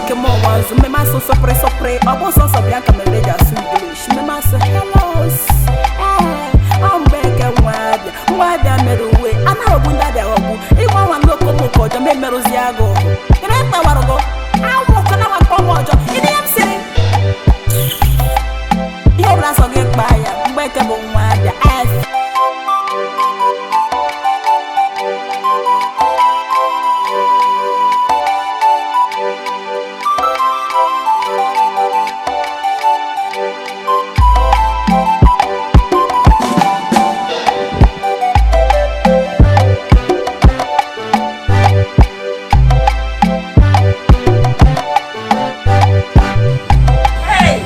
Mgbeke m ọnwa nzu mmemme asụ sọpịrị sọpịrị, ọ bụ sọsọ bịa ka mere eji asụ English. Mmemme asụ hello, ee, ọ Mgbeke nwa abịa, nwa abịa mere uwe anaghị ogbu ndị abịa ọgbu ịnwa nwa ndị okomoko ọjọọ ma emerụzi agụ ọgụ ị na-ekpewarụgo anwụ ọkọna nwa nke ọnwa ọjọọ. Ịdị ya m sịrị ihe ọbụla sọ gị kpaa ya. Mgbeke bụ nwa abịa f. Hey!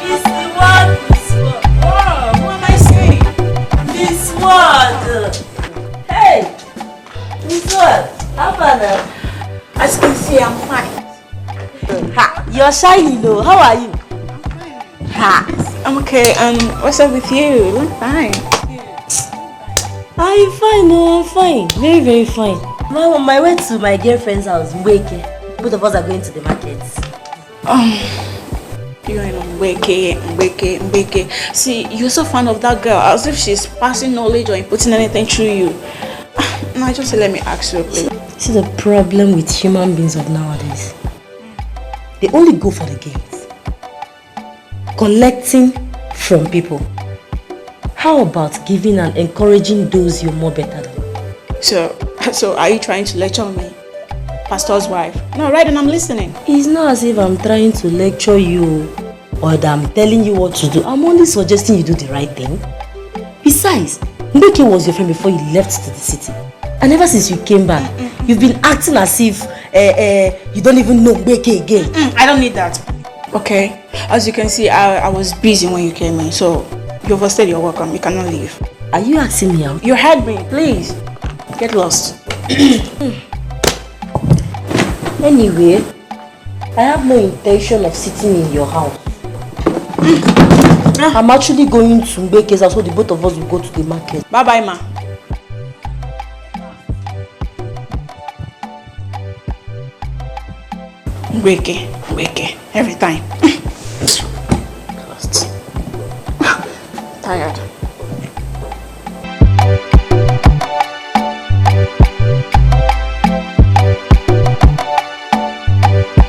Miss World, Miss World. Wow, who am I seeing? Miss World. Hey! Miss World, how about now? As you can see, I'm fine. Ha! You're shining, though. How are you? Ha! I'm okay. What's up with you? You look fine. I'm fine, oh, I'm fine. Very, very fine. I'm on my way to my girlfriend's house, Mweke. Both of us are going to the market. You and Mbeke, Mbeke, Mbeke. See, you're so fond of that girl, as if she's passing knowledge or inputting anything through you. No, just let me ask you, please. See the problem with human beings of nowadays? They only go for the gains. Collecting from people. How about giving and encouraging those you're more better than? So are you trying to lecture me? Pastor's wife. No, right, and I'm listening. It's not as if I'm trying to lecture you or that I'm telling you what to do. I'm only suggesting you do the right thing. Besides, Mbeke was your friend before you left to the city. And ever since you came back, you've been acting as if you don't even know Mbeke again. I don't need that. Okay. As you can see, I was busy when you came in, so you overstayed your welcome. You cannot leave. Are you asking me out? You heard me. Please, get lost. Anyway, I have no intention of sitting in your house. I'm actually going to Mbeke's house, so the both of us will go to the market. Bye-bye, ma. Mbeke, Mbeke, every time. Lost. Tired.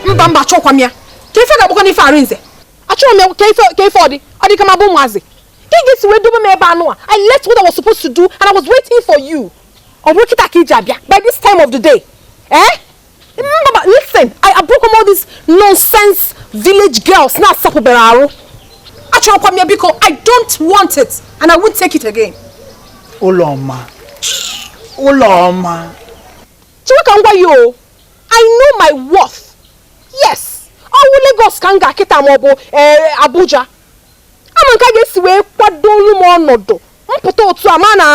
Mba mba, achọkwa m ya. Ka ife ga-agbakọ n'ife Arinze. Achọrọ m ya ka ife ka ife ọ dị. Ọ dị ka m abụ ụmụazị. Ka ị ga-esi wee dobe m ebe anụ a. I left what I was supposed to do and I was waiting for you. Ọ bụrụ kịta ka iji abịa by this time of the day. Eh? Mba mba, listen, I broke all these nonsense village girls na-asapụbere arụ. Achọrọkwa m ya, biko. I don't want it and I won't take it again. Ụlọma, Ụlọma. Chewe ka m gwa ya o. I know my worth. Yes. Ọwụ Lagos ka m ga-akịta ma ọ bụ Abuja. Ama nke a ga-esi wee kwadolu m ọnọdụ mpụta otu a ma na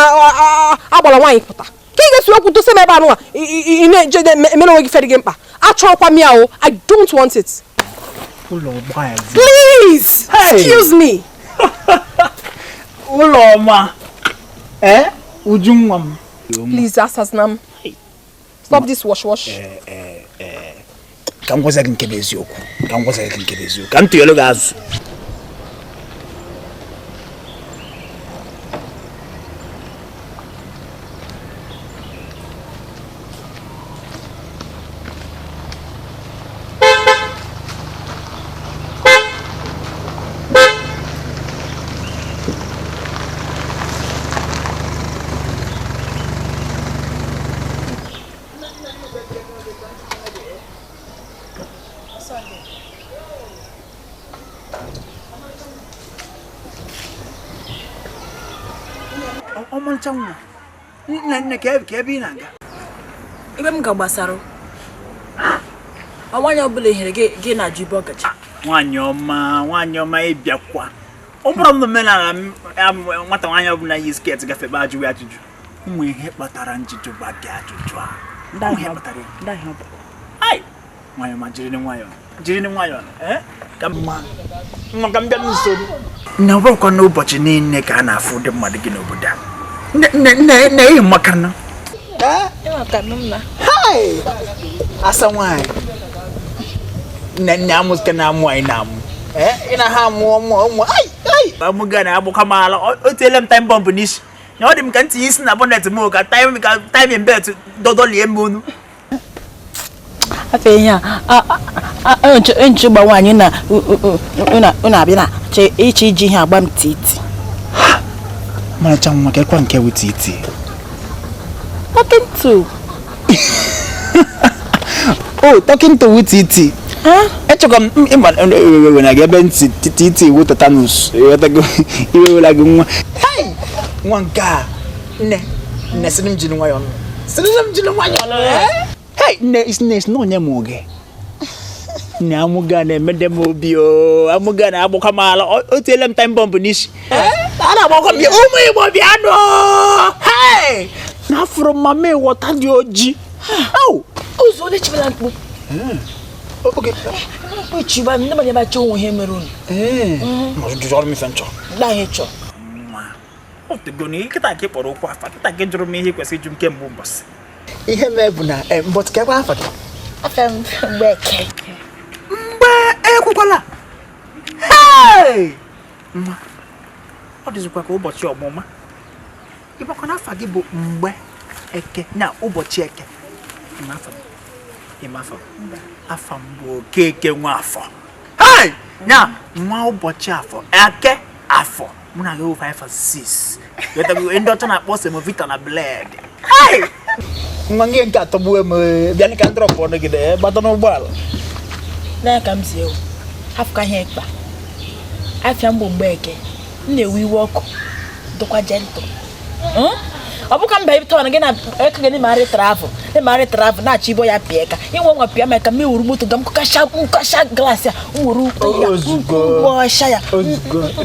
agbara nwaanyị pụta. Ka ị ga-esi wee kwudosa m ebe anụnwa ị na-eje emere onwe gị fere gị mkpa. Achọrọkwa m ya o. I don't want it. Ụlọ gbazi. Please, Hey. excuse me. Ụlọma. Uju nwa m. Please, Asaznam. Stop this wash wash. Ka m gwaza gị nke bụ eziokwu. Ka m gwaza gị nke bụ eziokwu. Ka m tụnyere gị azụ. Ọmalịcha nwa. Nne, nne, ka ebe ị na-aga? Ebe m ga-gbasara. Nwaanyị ọbụla ihere gị na-ajụ ibe ọgachi. Nwaanyị ọma, nwaanyị ọma, ịbịakwa. Ọ bụrụ na omenala m, nwata nwaanyị ọbụla yi skirt gafebe ajụghị ajụjụ. Ụmụ ihe kpatara njijụba gị ajụjụ a. Ụmụ ihe kpatara ya. Ndị ahịa ọ bụ. Ai! Nwaanyị ọma, jiri nwayọọ. Jiri nwayọọ. Ka mma. Nwa ka m bịa nso. Na ọ bụrụkwa n'ụbọchị niile ka a na-afụ ụdị mmadụ gị n'obodo a. Nne, nne, nne, nne, ị maka na. Ịmaka nụ m na. Hai! Asa nwaanyị. Nne amụ ka na-amụ anyị na-amụ. Ị na ha amụ ọmụ ọmụ. Ai ai. Amụ ga na-agbụkwa m ala. O tiele m time bomb n'isi. Na ọ dị m ka ntị isi na bonnet m ka time ka time belt dọdọlie m onu. Afọ ihe a nche gba nwaanyị na unu abịa na ịchọ iji ihe agba m titi. Maracha nwa ka ekwa nke wụ titi. Talking to. Oh, talking to with titi. Huh? Echọkwa m ịma ewewe na gị ebe ntị titi iwu tetanus. Iwewela gị nwa. Hey! Nwa nke a. Nne, nne sịrị m jiri nwayọọ nụ. Sịrị m jiri nwayọọ nụ. Hey, nne isi nne isi na onye mụ gị. Nne amụ ga na-emede m obi o. Amụ ga na-agbakwa m ala. O tiele m time bomb n'isi. A na-agbakwa m ya. Ụmụ Igbo bịa nụ. Hey! Na afụrụ mama ịghọta dị oji. Au! Ụzọ ole chibela mkpu. Okay. Mkpu chiba ndị mmadụ ebe achọ onwe ihe mere unu. Ma jụjụ ọrụ m ife nchọ. Ndị ahụ ịchọ. Nwa. O tego na kịta ka ị kpọrọ okwu afa, kịta ka ị jụrụ m ihe kwesịrị ịjụ m kemgbe ụbọchị. Ihe mee bụ na mbọchị ka ekwe afa gị. Afa m Mgbeke. Mgbe ekwekwala. Hey! Nwa. Ọ dịzikwa ka ụbọchị ọmụma. Ịgbakọ n'afa gị bụ Mgbe Eke na ụbọchị Eke. Ịma afa m? Ịma afa m? Afa m bụ Okeke Nwafọ. Hey! Nya nwa ụbọchị afọ, Eke afọ. Mụ na gị wụ 5 and 6. Ndị ọcha na-akpọ semovita na bled. Hey! Nwa gị nke atọgbuo m bịa ka ndrọpụ ọnụ gị dee gbata n'ụgbọala. N'anya ka m zie o. Hafụka ihe ịkpa. Afịa m bụ Mgbeke. M na-ewe iwe ọkụ. Dụkwa jentụ. Ọ bụ ka mba ebe tọọ na gị na eke gị na-emegharị travel na-emegharị travel na-achọ ibo ya pịa ka inwe nwa pịa ma ka m ewuru moto ga m kụkasha glaasị a m wuru ụgbọọsha ya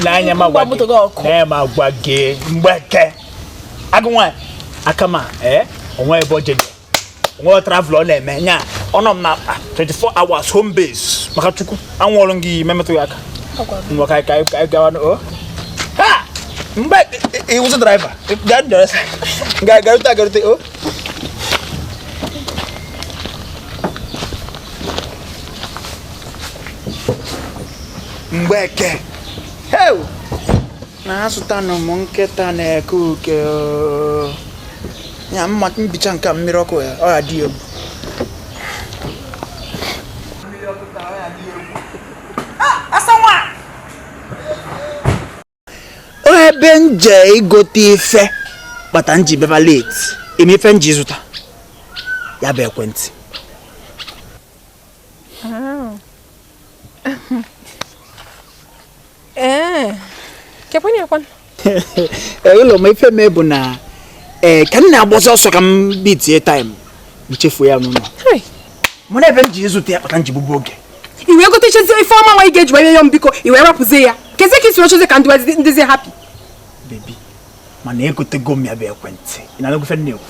n'anya m agwa gị na m agwa gị Mgbeke agụ nwaanyị aka ma onwe ebe o jeje onwe travel ọ na-eme nya ọ nọ m na 24 hours home base maka Chukwu anwụọrụ gị memetụ ya aka ngwa ka ka gawa o ha Mgbe iwụsị driver gaa ndọrọsị gaa garute agarute o Mgbeke heu na-azụtanụ m nkịta na-eke uke ya mma mbicha nke mmiri ọkụ ya ọ ya dị egwu ebe nje igote ife kpata nji beba late eme ife nji zụta ya bụ ekwentị. Kekwenye ekwen. Ụlọ m ife mee bụ na ka m na-agbọsọ ọsọ ka m bitie time nchefuo ya n'ụlọ. Mụ na ebe nji zụta ya kpata nji gbugbu oge. I wee gotechazie ife ọma nwa ị ga-eji wee yọọ m biko i wee rapụzie ya. Kezi ka isi ochezie ka ndịzi happy. Baby, mana egotego m ya bụ ekwentị. Ị na-anụ ife m na-ekwu?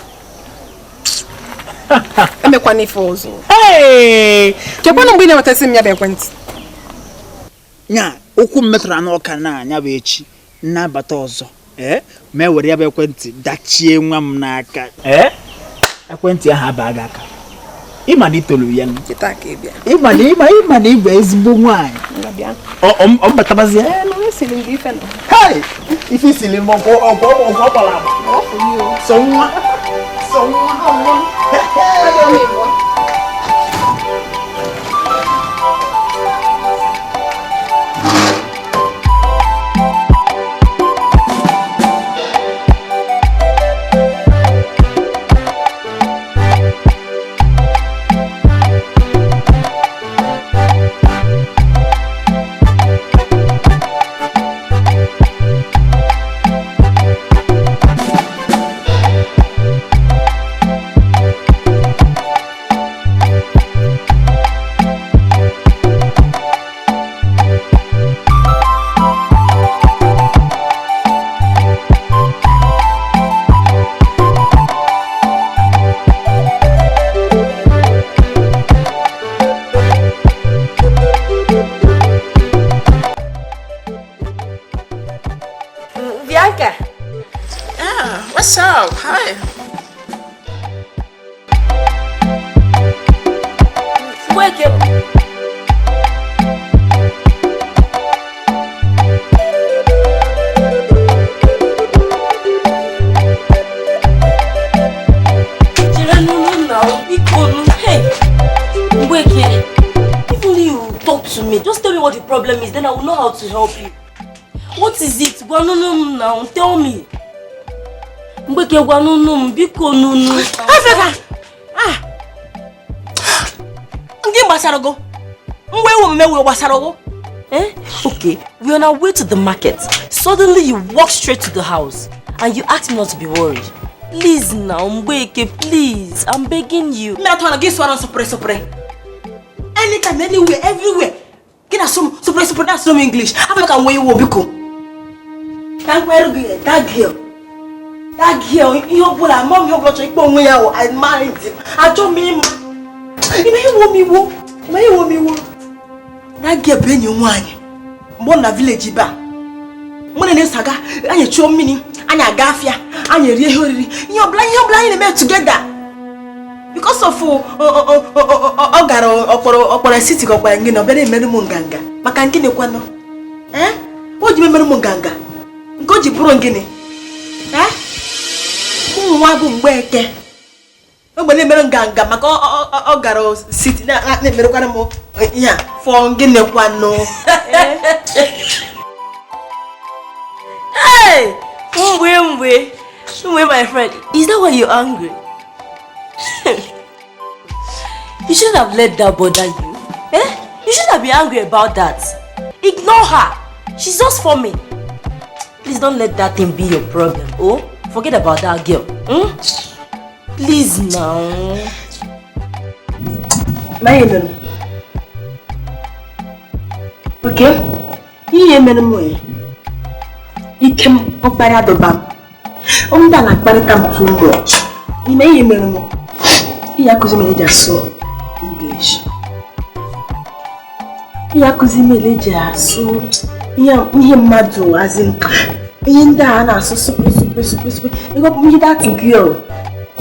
Emekwana ife ọzọ. Hey! Kekwanụ mgbe ị na-ewetasi m ya bụ ekwentị? Nya, okwu m metụrụ anụ ọka na anya bụ echi nnabata ọzọ. Ma e were ya bụ ekwentị dachie nwa m n'aka. Ekwentị ahụ abaa gị aka. Ịma na itolu ya. Ịma na ịbụ ezigbo nwaanyị. Ọ batabazie. Hey! Ife isili m ọgwụ ọgwụ ọgbara agba. Sọ nwa. Sọ nwa. me. Just tell me what the problem is, then I will know how to help you. What is it? Gwanunu now, tell me. Mgbeke gwanunu, biko nunu. Africa! Ah! Ngi gbasara go. Mgbe ewu omume wee gbasara go. Eh? Okay, we're on our way to the market. Suddenly you walk straight to the house and you ask me not to be worried. Please now, Mgbeke, please. I'm begging you. Sopre. Anytime, anywhere, everywhere. Get us some sopre sopre, that's some English. Africa where you will become. That girl. That girl, you mom, you got your I married him. I told me, you may that girl be you one. Born na village ba. Money ne saga, anya chuo mini, anya gafia, anya rie horiri. You blind together. Because of ọ gara ọkpọrọ city ka ọkpọrọ ngị na ọbịa na-emere m nganga. Maka ngịnị kwanụ? Eh? O ji emere m nganga. Nke o ji bụrụ ngịnị? Eh? Ụmụ nwa bụ Mgbeke. Ogbe na-emere nganga maka ọ gara city na-emerekwara m ihe a fọ ngịnị kwanụ? Hey! Mgbe, my friend, is that why you're angry? You shouldn't have let that bother you. Eh? You shouldn't have been angry about that. Ignore her. She's just forming. Please don't let that thing be your problem. Oh, forget about that girl. Hmm? Please now. Okay. Too much. English. Ihe mmadụ as in ihe ndị a na-asụ super. Ego that girl.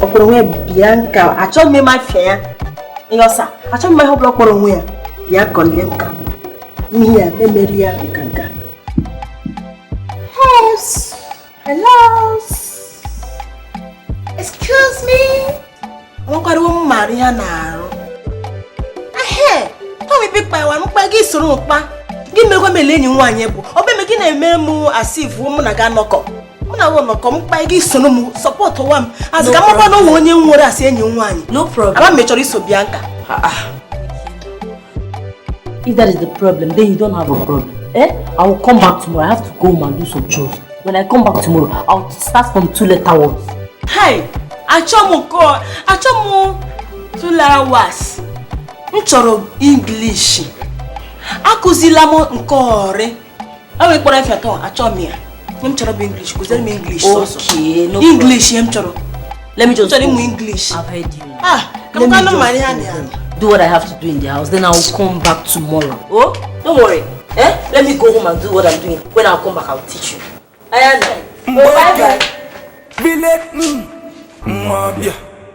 Ọkpọrọ onwe Bianca. Achọghị m ịma afịa ya. Ịghọsa. Achọghị m ihe ọbụla kpọrọ onwe ya. Bianca Lemka. Ihe ya memeri ya nganga. Hello. Excuse me. Amakwaruo m mara ihe a na-arụ. Ehe, Tommy big pa wa mkpa gị soro mkpa. Gị merekwa m ele enyi nwaanyị bụ. Ọ bụ eme gị na-eme m asif mụ na gị anọkọ. Mụ na gị nọkọ mkpa gị soro m support wa m. Asị ka mmakwa na onwe onye nwere asị enyi nwaanyị. No problem. Aba m chọrọ iso Bianca. If that is the problem, then you don't have a problem. Eh? I will come back tomorrow. I have to go home and do some chores. When I come back tomorrow, I'll start from 2-letter words. Hey! Achọ m 2-letter words. M chọrọ English. Akụzila m nke ọrị. E kpọrọ efe atọ, achọ m ya. M chọrọ bụ English, kụziere m English sọsọ. Okay, no problem. English m chọrọ. Let me just chọrọ ịmụ English. I've heard you. Ah, ka m kwanụ mara ihe na. Do what I have to do in the house, then I will come back tomorrow. Oh, don't worry. Eh? Let me go home and do what I'm doing. When I come back, I'll teach you. I am. Bye bye.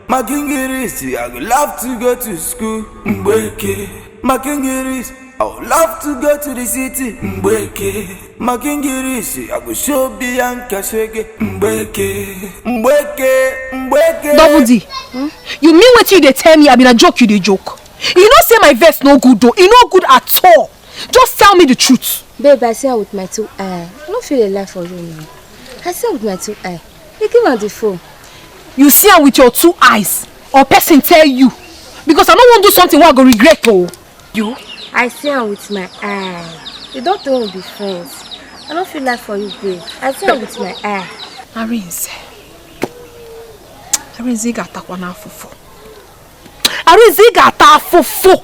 Makingirisi, I would love to go to school. Mgbeke. Makingirisi, I would love to go to the city. Mgbeke. Makingirisi, I go show Bianca shege. Mgbeke. Mgbeke. Mgbeke. Double D. Hmm? You mean what you dey tell me? I been a joke, you dey joke. You know say my verse no good though. E no good at all. Just tell me the truth. Babe, I see her with my two eyes. I don't feel a lie for you now. I see her with my two eyes. You give her the phone. You see her with your two eyes, or person tell you. Because I don't want to do something where I go regret oh. You? I see her with my eye. You don't think we'll be friends. I don't feel like for you, babe. I see her with my eye. Arinze. Arinze ga-atakwa n'afụfụ. Arinze ga-ata afụfụ.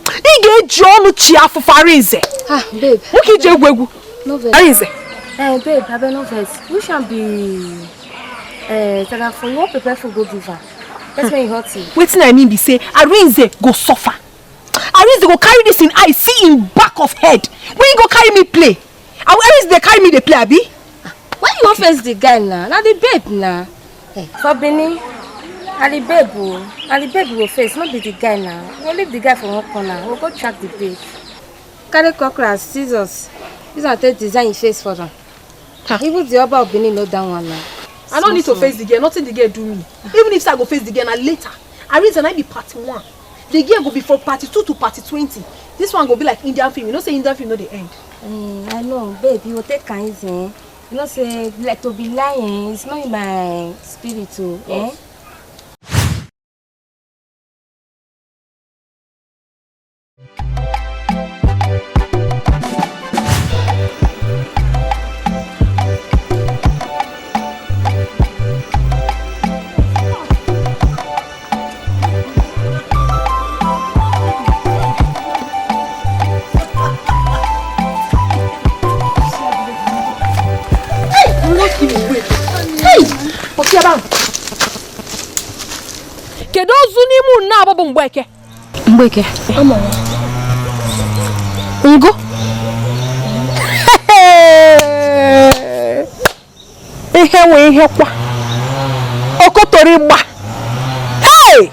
Ị ga-eji ọnụ chi afụfụ Arinze. Ah, babe. Nwoke iji egwu egwu. No vex. Arinze. Eh, babe, have no vex. We shall be for you prepare for go give her. That's when you hurt it. Wetin I mean be say Arinze go suffer. Arinze go carry this in eye, see in back of head. When you go carry me play? Arinze dey carry me dey play, abi? Why you wan face the guy now? Na the babe now. Hey, for Benin, na the babe oh. Na the babe go face, not be the guy now. We'll leave the guy for one corner. We'll go track the babe. Carry cockerel and scissors. Use am take design face for them. Huh. Even the Oba of Benin know that one now. I don't need to face the girl. Nothing the girl do me. Even if I go face the girl now later. Arinze and I be part one. The girl go be from party 2 to party 20. This one go be like Indian film. You know say Indian film no dey end. I know, babe, you go take am easy, eh? You know say like to be lying, it's not in my spirit too, eh? Kedu ozu n'ime unu na-abụ bụ Mgbeke? Mgbeke. Ngo. Ihe nwe ihe kwa. Okotori gba. Hey!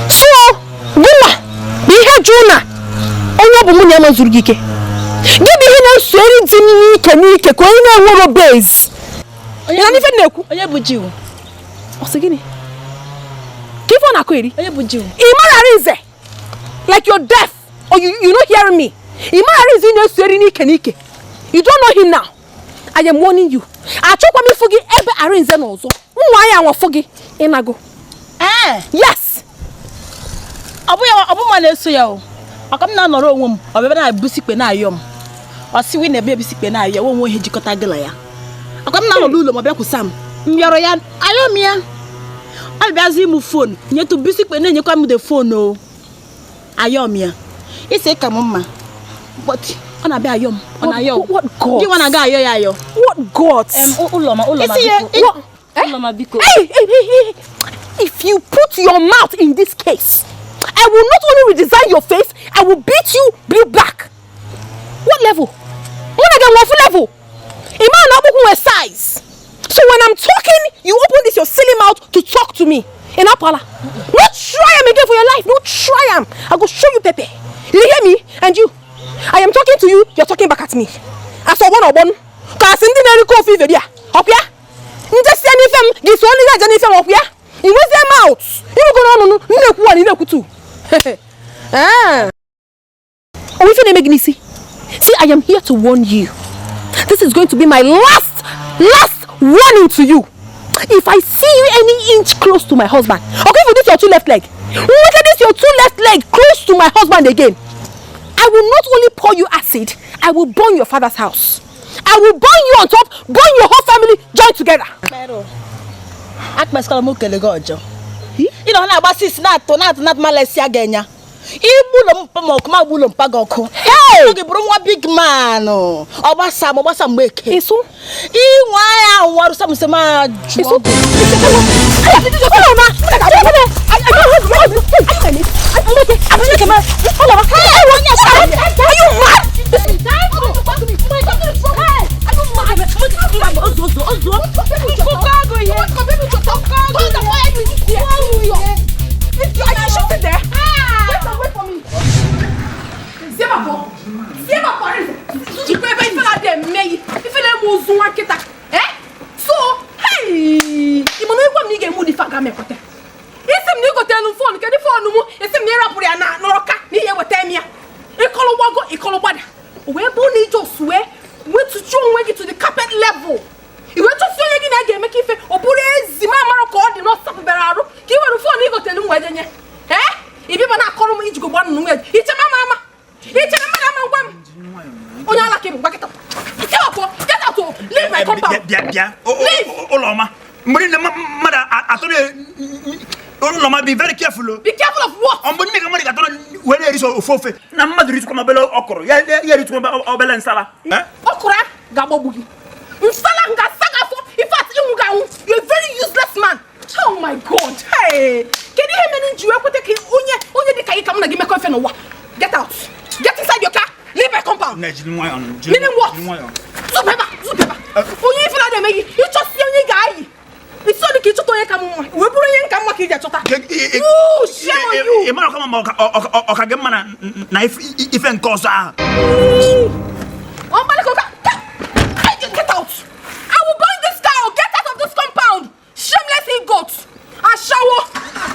So, gụnwa bụ ihe jụ na onye ọ bụ nwunye ya zuru gị ike. Gị bụ ihe na-eso eri di m n'ike n'ike ka onye na-enwero base. Onye onye bụ jiw? Ọ sị gịnị? Ka ife ọ na-akụ eri? Onye bụ jiw? Ị mara Arinze like you're deaf or you not hearing me. Ị mara Arinze ị na-eso eri n'ike n'ike. You don't know him now. I am warning you. Achọkwa m ịfụ gị ebe Arinze nọ ọzọ. Nwa ya anwafụ gị ịnago. Ee. Yes. Ọ bụ ya ọ bụ ma na-eso ya o. Maka m na-anọrọ onwe m, ọ bịa na-ebusi ikpe na-ayọ m. Ọ sị na ebe ebusi ikpe na-ayọ, onwe ihe jikọta gị na ya. Akwa m na-anọ n'ụlọ ma bịa kwụsa m. M yọrọ ya, ayọ m ya. Ọ bịazi ịmụ fon, nyetụ bisi ikpe na-enyekwa m de fon o. Ayọ m ya. Isi ka m mma. But ọ na-abịa ayọ m, ọ na-ayọ. What God? Gị nwa na-aga ayọ ya ayọ. What God? Ụlọma, ụlọma biko. Ụlọma biko. Hey, hey, hey, hey. If you put your mouth in this case, I will not only redesign your face, I will beat you blue black. What level? One again, what level? Iman Abuku size. So when I'm talking, you open this your silly mouth to talk to me. In Apala. No try am again for your life. No try am. I go show you Pepe. You hear me? And you. I am talking to you, you're talking back at me. As for one or one. Cause in the coffee video. Up ya? Nje si anything, this only that anything up ya? You was their mouth. You go on no no no no. Ah. Oh, if you make me see. See, I am here to warn you. This is going to be my last warning to you. If I see you any inch close to my husband, okay, for this your two left leg. Look at this your two left leg close to my husband again. I will not only pour you acid, I will burn your father's house. I will burn you on top, burn your whole family, join together. You know, not Hey! Big man. Eso? So, hey, you know what me get mudi faga me kote. Isi m ni gote nu phone, ke di phone mu, isi m ni rapuru ya na n'ọka ni ye weta mi ya. Ikolo gbago, ikolo gbada. O we bu ni just we tuchu onwe gị to the carpet level. Iwe tuchu onye gị na ga eme ka ife, o buru ezi ma mara ka ọ dị na ọsapụbere arụ, ka i were phone i gote nu nwe jenye. Eh? Ibi ba na akọrọ m ijigo gba nu nwe. Iche mama ama. Iche mama ama ngwa m. Onye ala ka bụ gbakịta. Get out! Leave my compound! Yeah. Leave! Oloma. Oloma, be very careful. Be careful of what? I'm going to make Okra, Gabobugi. In fact, you're a very useless man. Oh my God. Hey! Can you hear me? Get out. Get inside your car. Leave my compound. Meaning what? Zupeba, Zupeba. Onye ife na dey you just see onye guy. It's so the kitchen to come. We buru onye nka mma ka ije chọta. You shame on you. E ma ka ma o ka ge mma na ife nke ọzọ ahụ. O mba ko ka. Get out. I will burn this car. Get out of this compound. Shameless goat. Ashawo.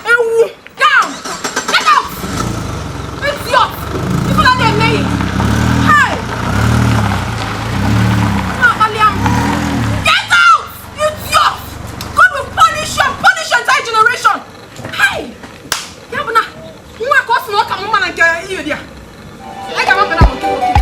Ewu. Down. ihe dị a. Anyị ga-ama mba na nke nwoke.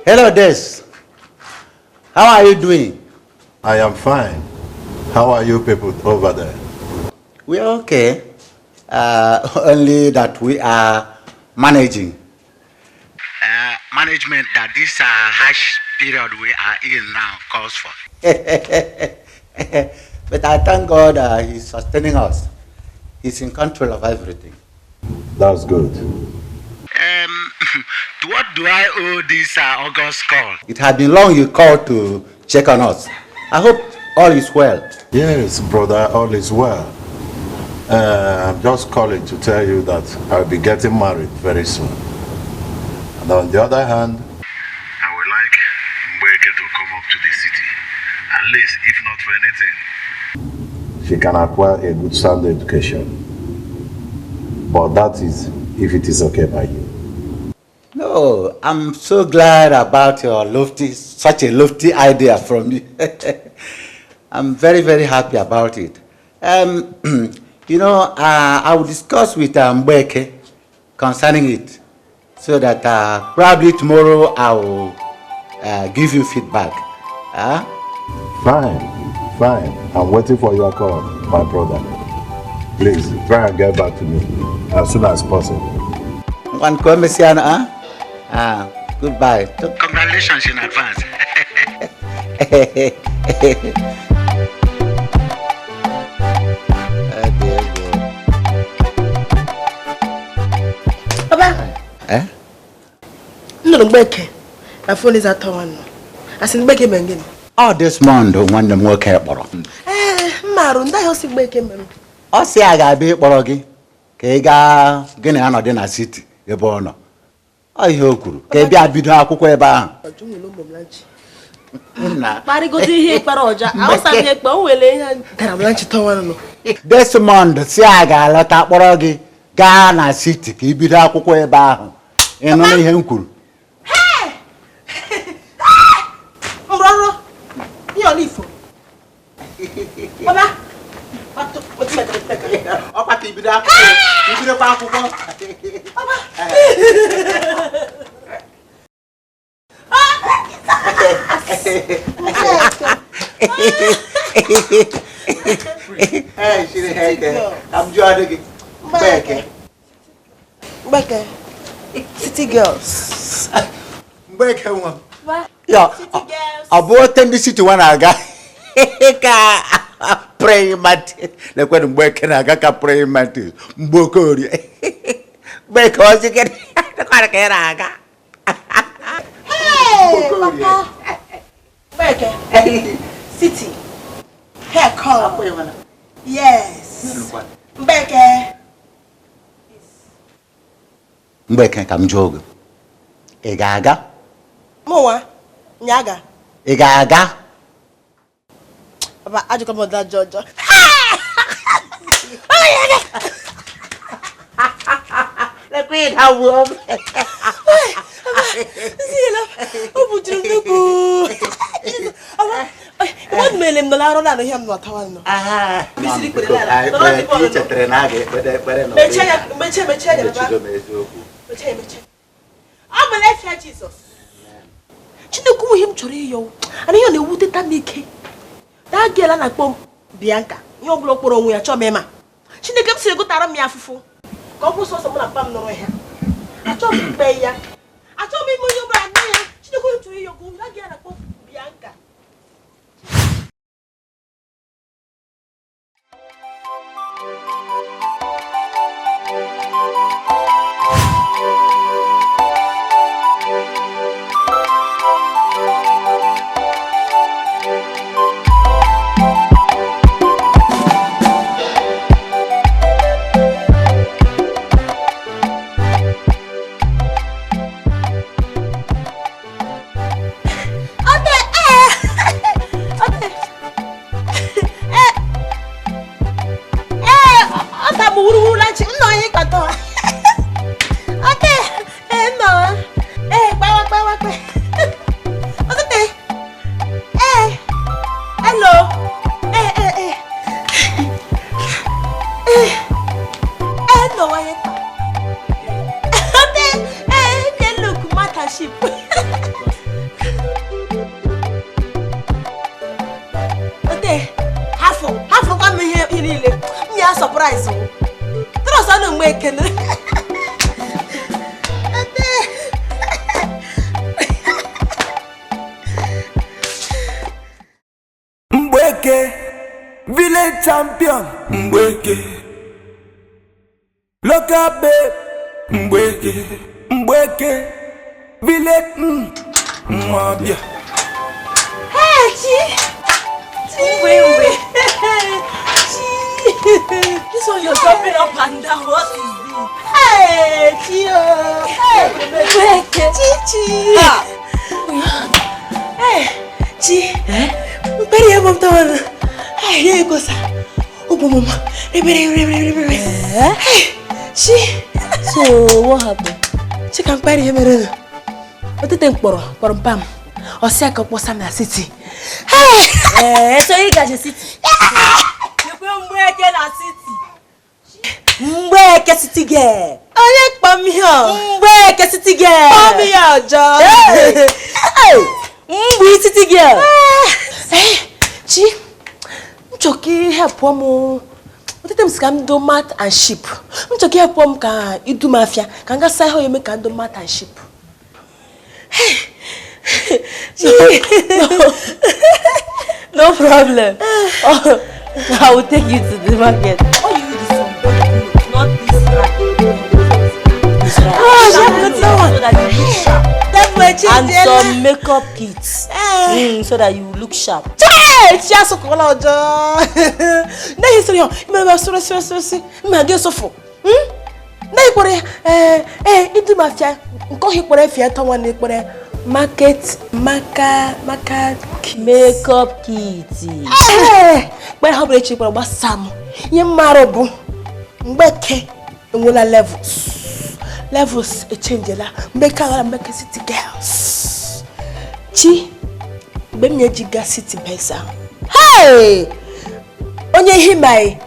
Hello, Des. How are you doing? I am fine. How are you people over there? We are okay. Only that we are managing. Management that this harsh period we are in now calls for. But I thank God he's sustaining us. He's in control of everything. That's good. To what do I owe this August call? It had been long you called to check on us. I hope all is well. Yes, brother, all is well. I'm just calling to tell you that I'll be getting married very soon. And on the other hand, I would like Mgbeke to come up to the city. At least, if not for anything, she can acquire a good sound education. But that is if it is okay by you. No, I'm so glad about your lofty, such a lofty idea from you. I'm very, very happy about it. You know, I will discuss with Mgbeke concerning it, so that probably tomorrow I will give you feedback. Fine, fine. I'm waiting for your call, my brother. Please, try and get back to me as soon as possible. Goodbye. Congratulations in advance. Papa. Eh? No, Mgbeke. Na phone is at one. I said Mgbeke mengin. Oh, this month when the nwoke kpọrọ. Eh, mmarụ ndị ahụ si Mgbeke mere. Ọ sị a ga-abịa ịkpọrọ gị ka ị gaa gị na ya nọdị na city ebe ọ nọ. Ọ ihe o kwuru ka ị bịa bido akwụkwọ ebe ahụ. Desmond si a ga-alọta kpọrọ gị gaa na city ka ị bido akwụkwọ ebe ahụ. Ị nụrụ ihe m kwuru? Ọkwa ka ibido akwụkwọ, ibidokwa akwụkwọ. Mgbeke, city girls. Mgbeke nwa. Ya, ọ bụ ote ndị city nwa na-aga ka praying mantis. Lekwenụ Mgbeke na-aga ka praying mantis. Mgbe Okorie. Mgbeke ozi gị dịkwara ka ị na-aga. Hey, papa. Mgbeke, city. Here come. Yes. Mgbeke. Mgbeke ka m jụọ gị. Ị ga-aga? Mụnwa, nyaga. Ị ga-aga? Papa, ajụkwa m ọda jọjọ. Lekwa ịda wuo m. O bujiri nnukwu. Mmadụ mere m nọ n'arụ na ihe m nọtawa nọ. I chetara na a ga-ekpere ekpere nọ. Mechie ya, mechie, mechie ya, papa. Mechie, mechie. Ọ bụ n'efe Jizọs. Chineke ihe m chọrọ ịyọ. Ana ihe ọ na-ewuteta m ike. That girl a na-akpọ Bianca, ihe ọ bụla kpọrọ onwe ya chọọ m ịma. Chineke m siri gụtara m ya afụfụ. Ka ọ bụ sọsọ mụ na papa m nọrọ ya. Achọrọ m ikpe ya. Achọrọ m ime onye ọbụla nne ya. Chineke onye chọrọ ịyọgụ na gị na-akpọ Bianca. Mgbeke, village champion. Mgbeke, local babe. Mgbeke, Mgbeke, village Mwabia. Hey, Chi! Chi! Chi! This one you're jumping up and down. What is this? Hey, Chi! Hey, Chi Chi! Hey, Chi! Eh? Mpere ya mom tawana. Hey, ye kosa. Ubo mama. Rebere rebere rebere. Hey, Chi! So what happened? Chi ka mpere ya mere. Otete mkpọrọ, kpọrọ mpam. Ọsị aka kpọsa na city. Hey! Eh, so you got your city. Mgbeke na city. Mgbeke city girl. Onye kpọ m ihe ọ? Mgbeke city girl. Kpọ m ihe ọjọọ. Hey! Mgbe city girl. Hey, Chi. M chọrọ ka ị help m. Otete m sị ka m do mat and ship. M chọrọ ka ị help m ka idu m afịa ka m gasa ihe eme ka m do mat and ship. Hey! Chi. No problem. Oh, I will take you to the market. Oh, you need some clothes, not this right. This right. Oh, sharp, so that you look sharp. That And some makeup kits, so that you look sharp. Hey, she has so called. Now you say, "You sorry, sorry, sorry." Me again so for. Now you put eh, into mafia. Nko he put afia to one put market, maka, maka. Makeup kit. Eh, but how about you put Sam? Ye marobu. Mgbeke enwela levels. Levels e change la. Mgbeke ala Mgbeke city girls. Chi, mgbe m na-eji ga city besa. Hey! Onye ihe my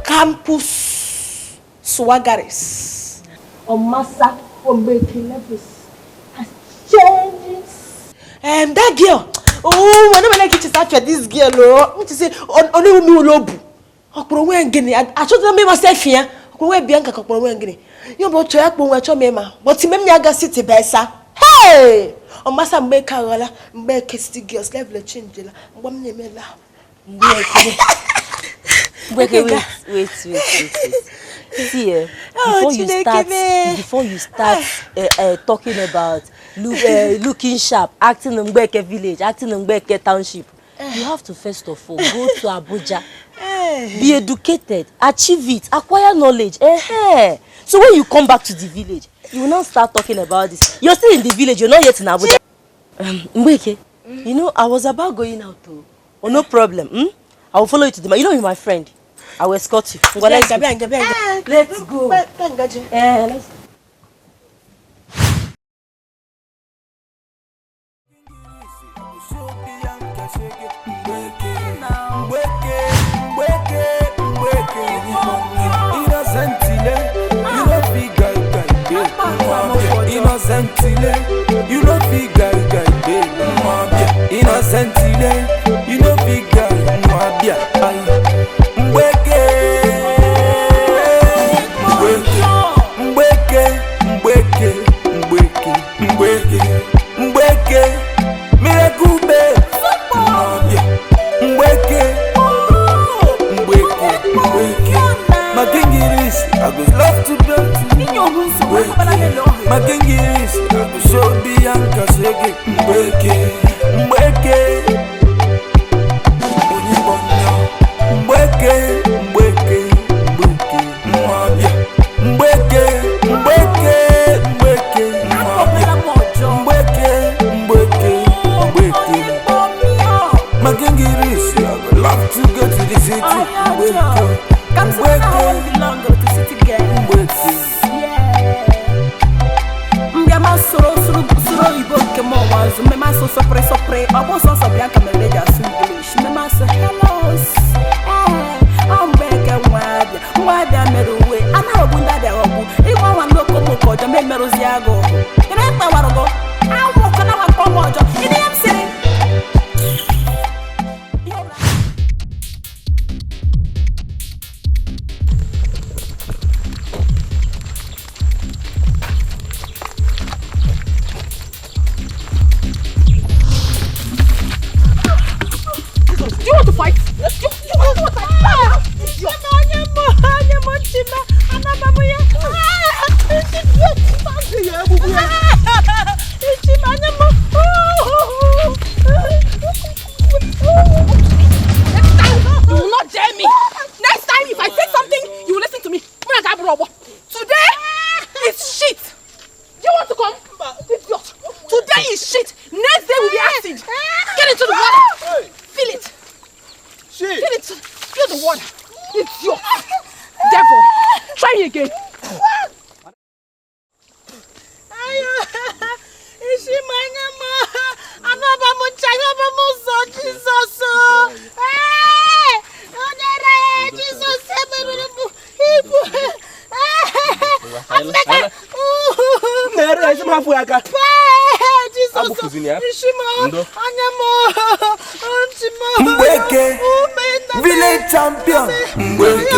campus swaggeries. Omasa Mgbeke levels has changed. That girl. Oh, I never like it to this girl. Oh, she say only me ulobu. Okporo nwe ngini. Achọtara m myself here. Okporo nwe Bianca okporo nwe ngini. Yo bo chọ ya kpo nwe chọ me ma. But me me aga city besa. Hey! Omasa Mgbeke aghala Mgbeke city girls level change la. Mgbe m na-emela. Mgbeke. Mgbeke wait, wait, wait, wait. See, before you start talking about looking sharp, acting in Mgbeke village, acting in Mgbeke township, you have to first of all go to Abuja, be educated, achieve it, acquire knowledge. So when you come back to the village, you will not start talking about this. You're still in the village, you're not yet in Abuja. Mgbeke, you know, I was about going out too. Oh, no problem. I will follow you to the... You know, you're my friend. I will escort you. Let's go. Let's go. Let's go. You know big guy, guy, babe. Innocent, you know big guy, Mgbeke, Mgbeke, Mgbeke, to go to Mgbeke. Makingirisi, I go show Bianca shege. Mgbeke, Mgbeke, onye bonyo. Mgbeke, Mgbeke, Mgbeke, nwabịa. Mgbeke, Mgbeke, Mgbeke, nwabịa. Mgbeke, Mgbeke, Mgbeke. Makingirisi, I go love to go to the city. Mgbeke, Mgbeke, Mgbeke. Soro oyibo nke m ọnwa nzu mmemme asụ sọpịrị sọpịrị ọ bụ sọsọ Bianca mere eji asụ English mmemme asụ hello ee ọ Mgbeke nwa abịa nwa abịa mere uwe anaghọgbu ndị abịa ghọgbu ịgwa nwa ndị okomoko ọjọọ ma emerụzi agụ ire mkpawarụgo anwụ kọna nwa mkpọm ọjọọ ịdị ihe m sịrị. Do you want to fight? Do you want to fight? Next time, you will not dare me. Next time, if I say something, you will listen to me. Today is shit. Do you want to come? Idiot. Today is shit. Next day will be acid. Get into the water. Feel it. Feel it. Feel the water. Idiot. Devil. Try me again. Mgbeke, village champion. Mgbeke,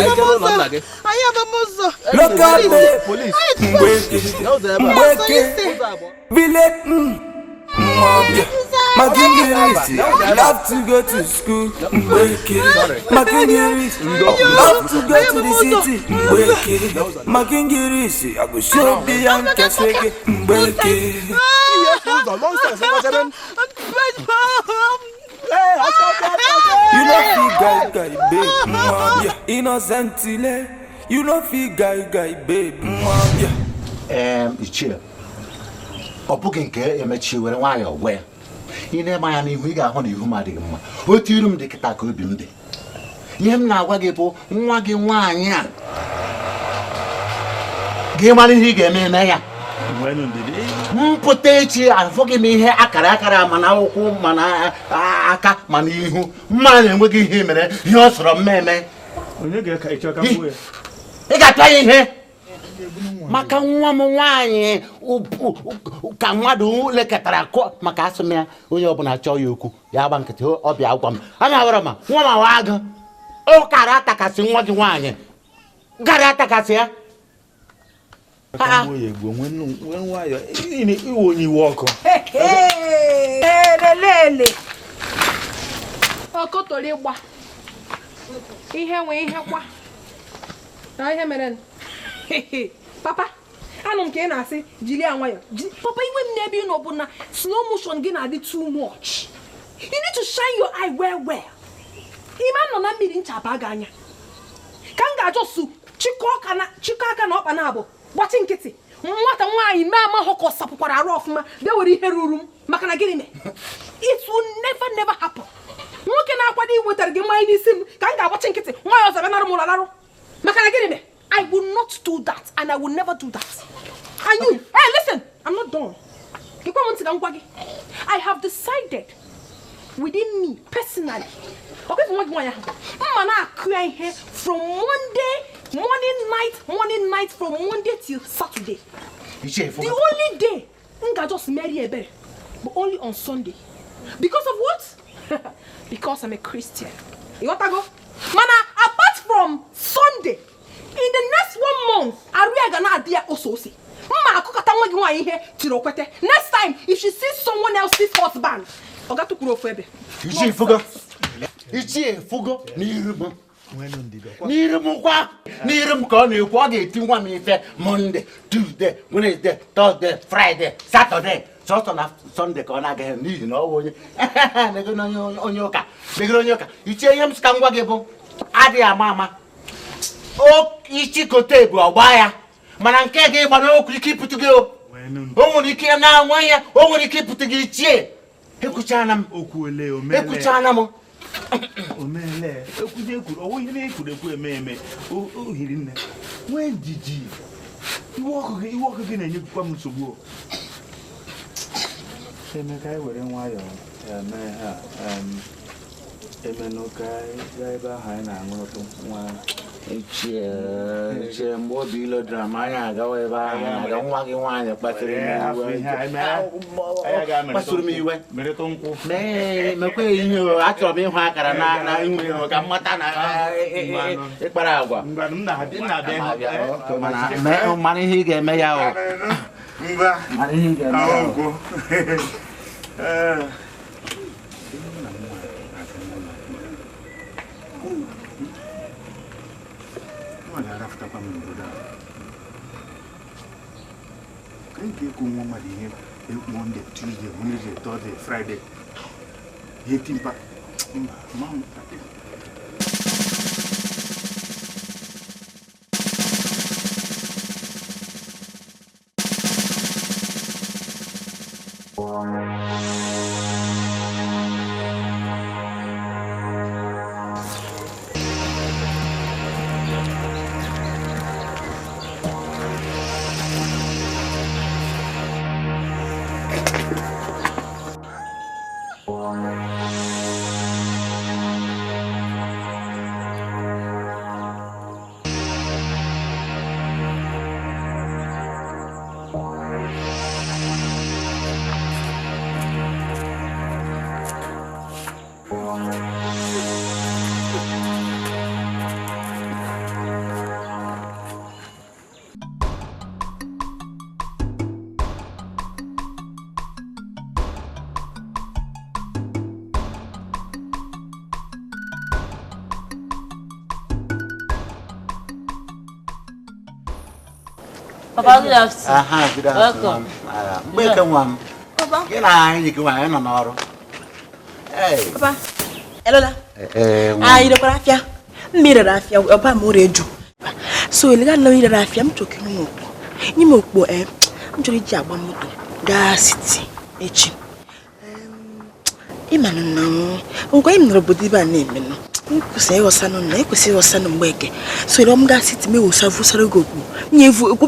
local babe. Mgbeke, Mgbeke, village. Mwabia. Makingirisi, I love to go to school. Mgbeke, Makingirisi, I love to go to the city. Mgbeke, Makingirisi, I go show Bianca shege. Mgbeke. You no fit guy guy babe, mwabia. Innocently, you no fit guy guy babe, mwabia. Ichie, ọ bụghị nke emechi were nwayọọ gwa ya. Ị na-eme anya n'ihu ị ga-ahụ na ihu m adịghị mma. Otu iru m dị kịta ka obi m dị. Ihe m na-agwa gị bụ nwa gị nwaanyị a gị mara ihe ị ga-eme eme ya. Mpụta echi afụghị m ihe akara akara mana ụkwụ mana aka mana ihu mma na-enweghị ihe mere ihe ọ sọrọ m eme. Ị ga-apịa ya ihe maka nwa m nwaanyị ka mmadụ lekọtara maka asụ m ya onye ọbụla chọọ ya okwu ya gba nkịtị ọbịa gwa m a na-awara ma nwa m awa agụ ụkara atakasị nwa gị nwaanyị gara atakasị ya. Ọkọtọrọ ịgba ihe nwe ihe kwa na ihe mere. Papa, anụ m ka ị na-asị jiri ya nwayọ. Papa, iwe m n'ebe ị nọ bụ na slow motion gị na-adị too much. You need to shine your eye well well. Ime nọ na mmiri ncha baa gị anya. Ka m ga-ajọ su chịkọ aka na ọkpa na abụ gbachi nkịtị. Nwata nwaanyị mee amahụ ka ọ sapụkwara arụ ọfụma bịa were ihe ruru m maka na gịnị mee? It will never never happen. Nwoke na-akwado iwetara gị mmanya n'isi m ka m ga-agbachi nkịtị nwaanyị ọzọ bịa nara m ụlọ larụ maka na gịnị mee? I will not do that, and I will never do that. And you, hey, listen, I'm not done. I have decided within me, personally, from Monday, morning, night, from Monday till Saturday. The only day, I just marry a bed, but only on Sunday. Because of what? Because I'm a Christian. You want to go? Mana, apart from Sunday, in the next 1 month, Aria gana adia ososi. Mama akukata nwa gi nwa ihe tiri okwete. Next time, if she sees someone else's husband, oga tukuru ofu ebe. Ichie fugo. Ichie fugo n'iru m. N'iru m kwa n'iru m ka ọ na-ekwu ọ ga-eti nwa m ife Monday, Tuesday, Wednesday, Thursday, Friday, Saturday. Sọsọ na Sunday ka ọ na-agaghị n'ihi na ọ bụ onye negoro onye ụka negoro onye ụka ichie ihe m sị ka m gwa gị bụ adịghị ama ama isi kote bụ ọgba ya mana nke gị ịgba n'okwu ike ịpụtụ gị o nwere ike na nwa ya o nwere ike ịpụtụ gị ichie ekwuchana m ekwuchana m omele ekwuzie ekwuru ọwụ ihe na-ekwuru ekwu eme eme o hiri nne nwee ndidi iwe ọkụ gị na-enyekwukwa m nsogbu Emeka anyị were nwayọọ eme ha emenụ ka anyị gaa ebe ahụ anyị na-aṅụrụtụ nwa ichie mgbe obi ilo dịra ma anyị agawa ebe ahụ na-aga nwa gị nwaanyị kpasuru m iwe mekwe ihe achọrọ m ịhụ akara na ihu ihu ka m mata na ịkpara agwa mana ihe ị ga-eme ya o mana ihe ị ga-eme ya o Monday, Tuesday, Wednesday, Thursday, Friday. Papa, good afternoon. Aha, good afternoon. Welcome. Papa. Gị na anyị gị nwaanyị nọ n'ọrụ. Papa, elola. Anyị rekwara afịa. Mmiri rere afịa, ọba m ụrụ eju. So elega na rere afịa, m chọrọ inye m okpo. Nye m okpo, m chọrọ iji agba moto gaa siti echi. Ịma na ngwa m nọrọ obodo ibe a na-eme nọ. Nkwụsị ịghọsanụ na ekwesị ịghọsanụ Mgbeke. So ele m gaa siti m ewusa vụsara gị okpu. M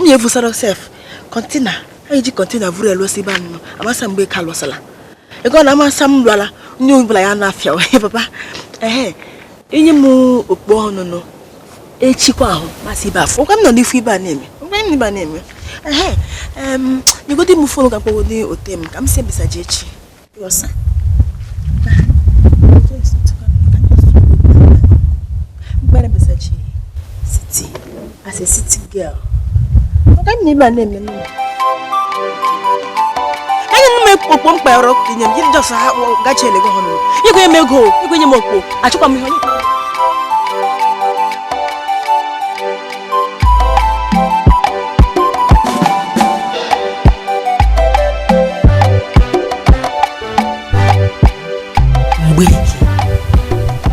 nye vụsara sef. Kọntena, anyị ji kọntena vụrụ elu osi ebe a nọ. Amasa Mgbeke alụsala. Ego na amasa m lụala onye ọbụla ya na-afịa wee papa. Ehe, inye m okpu ọnụnụ. Echikwa ahụ masị ibe afọ. Ọkwa m nọ n'ifu ibe a na-eme. Ọkwa m ibe a na-eme. Ehe, nyegodi m fonu ka mkpọgodi ote m ka m si ebisaji echi. Ịghọsa. City as a city girl. What I'm name name. I didn't make okpo mkpa ọrụ kinye m just gachi elego hono. Igwe m ego, igwe nye m okpo. Achọkwa m ihe onye. Mgbeke,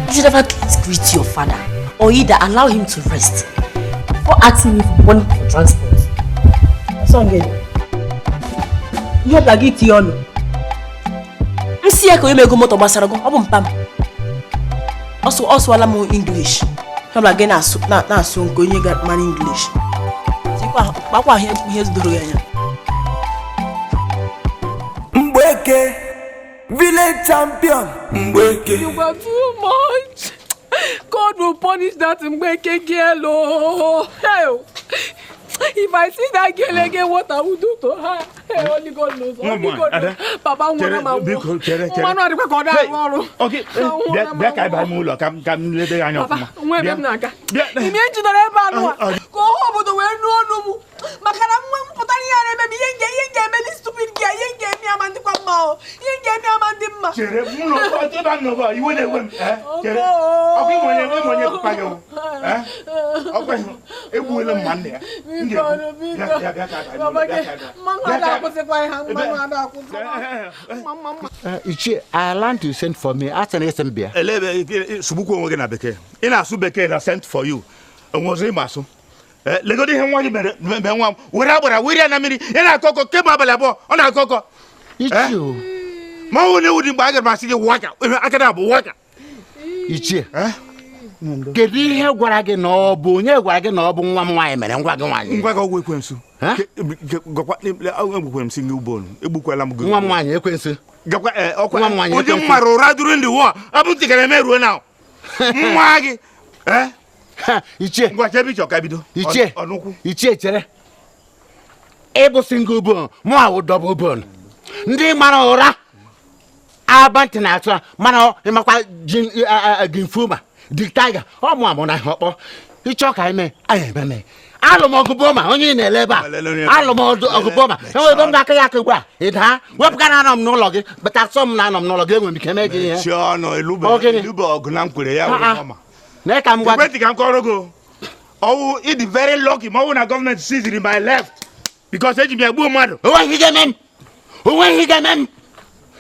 you should have at least greet your father. Or either allow him to rest before asking him for money for transport. Songe, ihe ọbụla gị tinye ọnụ. Nsị ya ka onye ego moto gbasara gị, ọ bụ mpa m. Ọ sụwala m English. Ihe ọbụla gị na-asụ nke onye mara English. Kpakwa ihe doro ya anya. Mgbeke, village champion. Mgbeke. You were too much. God will punish that Mgbeke girl, oh. Hell. If I see that girl again, what I will do to her? Hey, only God knows. Only God knows. Papa, Okay, bịa ka ịba ime ụlọ ka m lebe anya ọfụma. Nwa ebe m na-aga. Ime njidere ebe anụ a. Ka ọha obodo wee nụ ọnụ m. Maka na nwa m pụtara ihe a na-eme m ihe m ga-eme this stupid girl, ihe m ga-eme ama ndịkwa mma o. Ihe m ga-eme ama ndị mma. Chere m nọ ebe a nọ iwe na-ewe m. Chere. Ọkwa ịnwe onye papa gị. Ọkwa egbuola m nwanne ya. M ga-egbu. Bịa bịa ka Ichie, I learned to send for me. Asị na esi m bịa. Elebe sụgbukwa onwe gị na bekee. Ị na-asụ bekee na sent for you. Onwe ịma asụ. Legodo ihe nwa gị mere nwa m were agbara were ya na mmiri ị na-akọ ọkọ kemgbe abalị abụọ ọ na-akọ ọkọ. Ma ọ na-ewu dị mgbe a gara m asị gị waka aka na abụ waka. Ichie, kedu ihe gwara gị na ọ bụ onye gwara gị na ọ bụ nwa m nwaanyị mere ngwa gị nwaanyị? Ngwa gị ọgwụ ekwensu. Egbukwere m si gị ugbo egbukwala m gị. Nwa m nwaanyị ekwensu. Onye m mara ụra during the war ọ bụ ntị gara eme ruo na nwa gị. Ichie, ngwa chebe ịchọ ka bido. Ichie, Ichie chere. Ịbụ single bone, mụ awụ double bone. Ndị mara ụra abantị na-atụ a mana ịmakwa ginfuma Dick Tiger ọ mụ amụ na ihe ọkpọ ịchọ ka ime anyị ememe. Alụ m ọgụ boma onye ị na-ele ebe a. Alụ m ọgụ boma enwe ebe m ga-aka ya aka ugbu a ị daa wepụga na anọ m n'ụlọ gị bata sọ m na anọ m n'ụlọ gị enwere m ike mee gị ihe. Na ka m kọrọ gị ọwụ ịdị very lucky ma ọ bụ na gọọmenti seized my left because eji m ya gbuo mmadụ. Onweghị ga-eme m. Onweghị ga-eme m.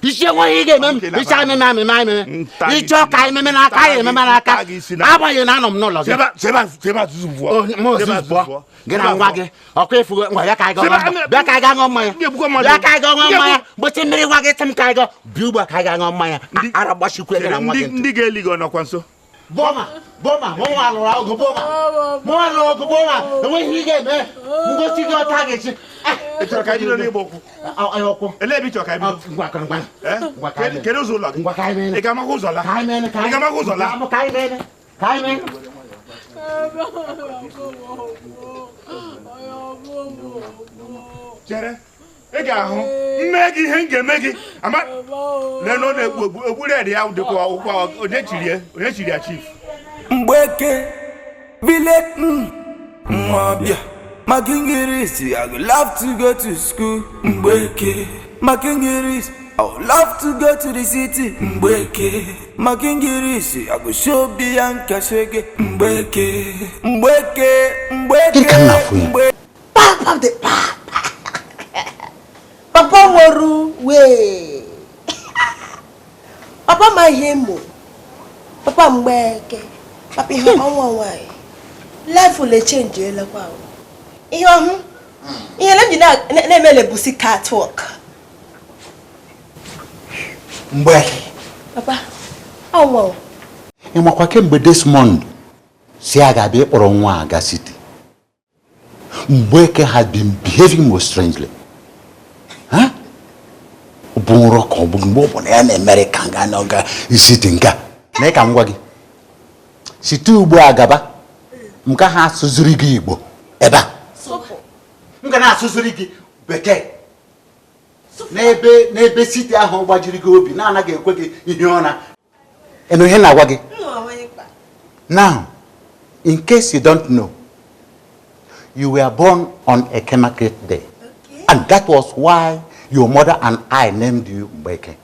Isi enweghị ga-eme m. Isi ememe ameme ememe. Ịchọ ka ememe n'aka ya ememe n'aka. Agbanyeghị na anọ m n'ụlọ gị. Gị na nwa gị ọkwa efugo ngwa bịa ka anyị gaa ṅụọ mmanya. Bịa ka anyị gaa ṅụọ mmanya. Gbochi mmiri nwa gị sị m ka anyị gaa bịa ugbu a ka anyị gaa ṅụọ mmanya. Ara gbachikwa gị na nwa gị. Ndị ga-eli gị ọ nọkwa nso? Boma, boma, mụ alụrụ ọgụ boma. Mụ alụrụ ọgụ boma. Enweghị ihe ga-eme. Ngosi gị ọta ga-echi. Ị chọrọ ka anyị bido n'ịgba ụkwụ? Ụkwụ. Elee ebe ị chọrọ ka anyị bido? Ngwa ngwa. Ngwa ka anyị. Kedu ụzọ ụlọ gị? Ngwa ka anyị mere. Ị ga-amakwa ụzọ la? Ka anyị mere. Ị ga-amakwa ụzọ la? Ka anyị mere. Ka anyị mere. Chere, ị ga-ahụ mme gị ihe m ga-eme gị. Ama lee na ọ na-egbu egbu egburu ya dịkwa ụkwa onye chiri ya chief. Mgbeke village Mwabia Makingirisi, I would love to go to school. Mgbeke Makingirisi, I would love to go to the city. Mgbeke Makingirisi, I go show Bianca Shege. Mgbeke Mgbeke Mgbeke Mgbeke. Papa nwere wee. Papa ma ihe mụ. Papa Mgbeke. Papa ihe ọnwa nwanyị. Life will change elekwa. Ihe ọhụ. Ihe na m ji na-emele busi catwalk. Mgbeke. Papa, ọnwa. Ị makwa kemgbe Desmond si a ga-abịa ịkpọrọ nwa aga city. Mgbeke has been behaving most strangely. Bụ nrọ ka ọ bụ mgbe ọ bụla ya na-emere ka nga na ọga site nga na ka m gwa gị site ugbu a gaba m ka ha asụziri gị Igbo ebe a m ga na-asụziri gị bekee n'ebe site ahụ gbajiri gị obi na-anaghị ekwe gị ihe ụra ịnụ ihe na-agwa gị. Now, in case you don't know, you were born on Eke Market Day. Okay. And that was why your mother and I named you Mgbeke.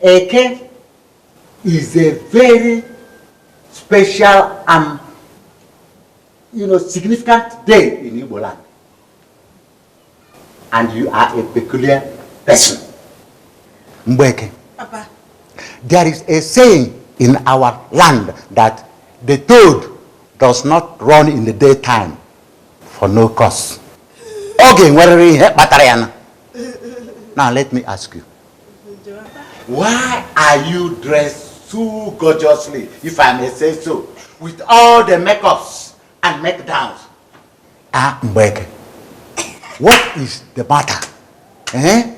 Eke is a very special and significant day in Igbo land. And you are a peculiar person. Mgbeke. Papa. There is a saying in our land that the toad does not run in the daytime for no cause. Okay, now let me ask you, why are you dressed so gorgeously, if I may say so, with all the makeups and make-downs? Ah, Mgbeke, what is the matter? Eh?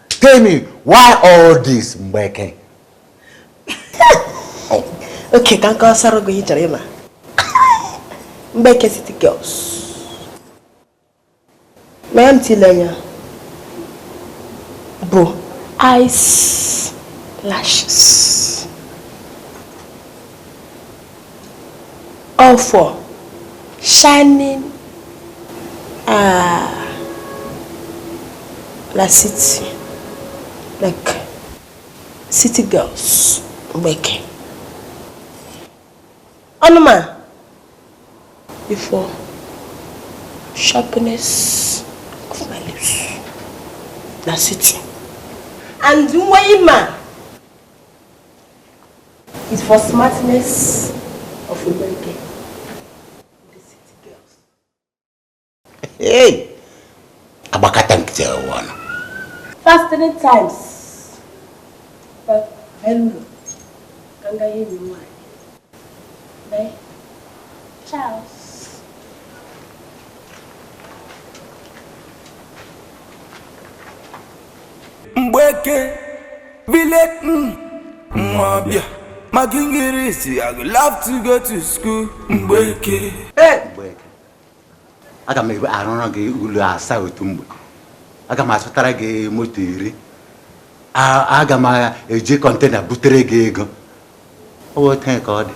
Tell me, why all this, Mgbeke? Okay, can I say something? Mgbeke City Girls. My auntie Lenya. Bo, eyes, lashes. All four, shining, la city, like City Girls Mgbeke. Ọnụma is for sharpness of my lips. Na city. And Nweyima is for smartness of Mgbeke. The City Girls. Hey! Agbakata nkịtị ọnụ. Fast 3 times. But hello. Kanga enyi nwanyị. Bye. Charles. Mgbeke village Mwabia Makingirisi, I would love to go to school. Mgbeke. Hey! Mgbeke. Aga m arụrụ gị ụlọ asaa otu mgbe. Aga m azụtara gị moto 10. Aga m eji kọntena butere gị ego. Ọ bụ otu ka ọ dị.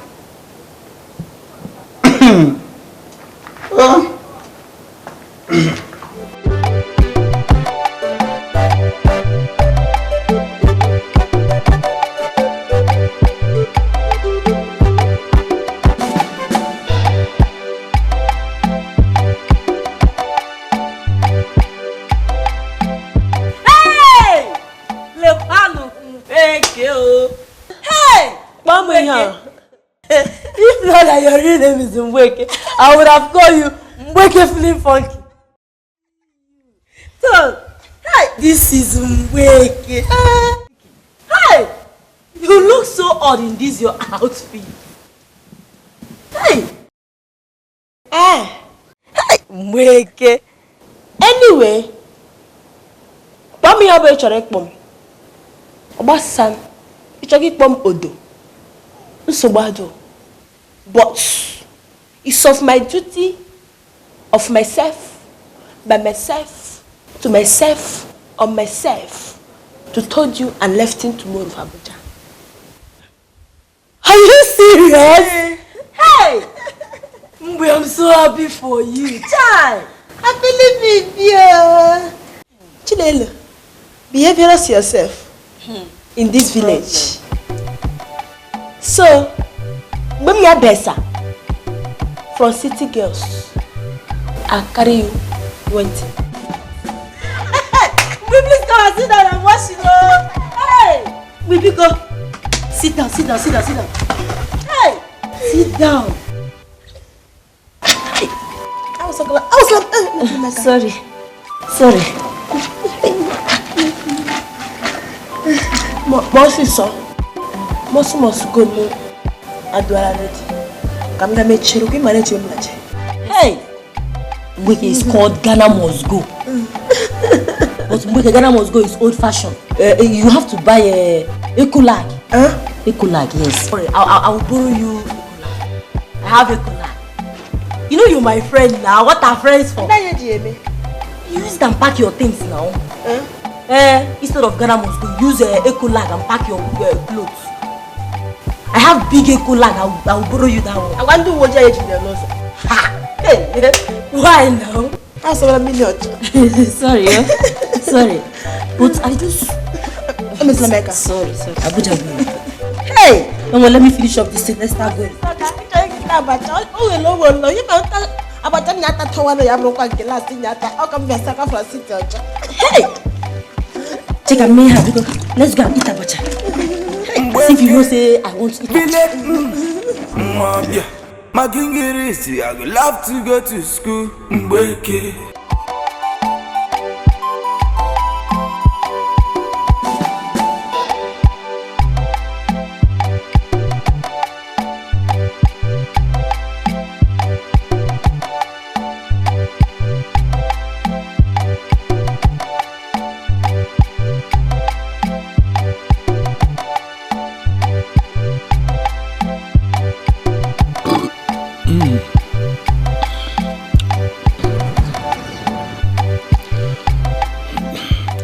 If not that your real name is Mgbeke, I would have called you Mgbeke feeling funky. So, hi, this is Mgbeke. Hi, you look so odd in this your outfit. Hey, hey, Mgbeke. Anyway, kpọọ m ihe ọ bụla ị chọrọ ịkpọ m. Ọgbasa m, ị chọrọ ịkpọ m Odo. Nsogbu adọ. But it's of my duty, of myself, by myself, to myself, on myself, to told you and left him tomorrow for Abuja. Are you serious? Hey! Mgbe, I'm so happy for you. Chai! Happy living, dear. Chinelo, behave yourself in this village. So, when you are better from City Girls, I carry you 20. We please come and sit down and watch it. Hey! We go. Sit down, sit down, sit down, sit down. Hey! Sit down. I was like, sorry. Sorry. Mosi must go no. Adwara ready. Kamga mechiru ki manage mlache. Hey! Mgbeke is called Ghana Must Go. But Mgbeke, Ghana Must Go is old fashioned. You have to buy a Ecolag. Huh? Ecolag, yes. Sorry, I will borrow you Ecolag. I have Ecolag. You know you're my friend now. What are friends for? Use it and pack your things now. Huh? Instead of Ghana Must Go, use Ecolag and pack your clothes. I have big Ecolag. I will borrow you that one. I want to watch you. Ha! Hey, why now? That's what I mean. Sorry, eh? Sorry. But I just. Sorry, sorry. Abuja. Hey! No, let me finish up this thing. Let's start going. Hey! Check out me, let's go and eat abacha. Hey, if you know, say I want to eat abacha. Makingirisi, I would love to go to school. Mgbeke.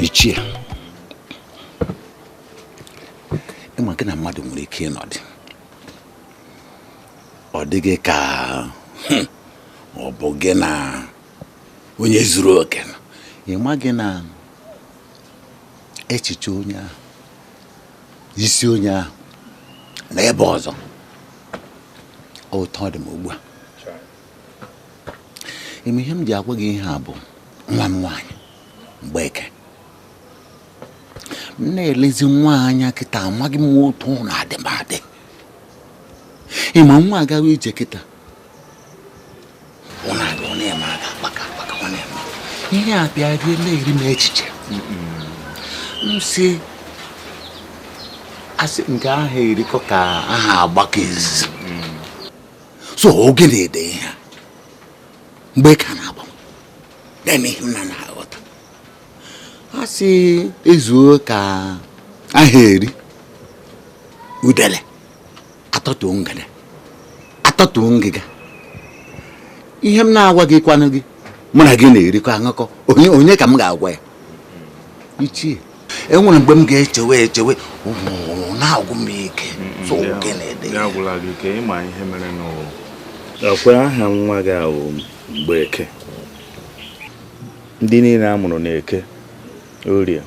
Ichie, ịma gị na mmadụ nwere ike ịnọdị ọ dịghị ka ọ bụ gị na onye zuru oke. Ịma gị na echiche onye ahụ Isi onye ahụ n'ebe ọzọ. Ụtọ dị m ugbu a. Ime ihe m ji agwa gị ihe a bụ nwa m nwaanyị Mgbeke. M na-elezi nwa anya kịta amaghị m otu ọ na-adị m adị. Ịma nwa agawa ije kịta. Ọ na-aga ọ na-eme aka kpaka kpaka ọ na-eme. Ihe a bịa rie na-eri m echiche. M si asị nke ahụ erikọ ka aha agbakọ izizi. So oge na-ede ihe a. Mgbe ka na-agbanwe na-eme ihe m na-aghọta. A sị ezuo ka aha eri udele atọtuo ngada atọtuo ngịga. Ihe m na-agwa gị kwanụ gị mụ na gị na-erikọ aṅụkọ onye ka m ga-agwa ya. Ichie enwere mgbe m ga-echewe echewe na-agwụ m ike. So oge na-ede ya agwụla gị ike ịma ihe mere n'ụwa. Ọkwa aha nwa gị ahụ Mgbeke. Ndị niile a mụrụ n'Eke, Orie,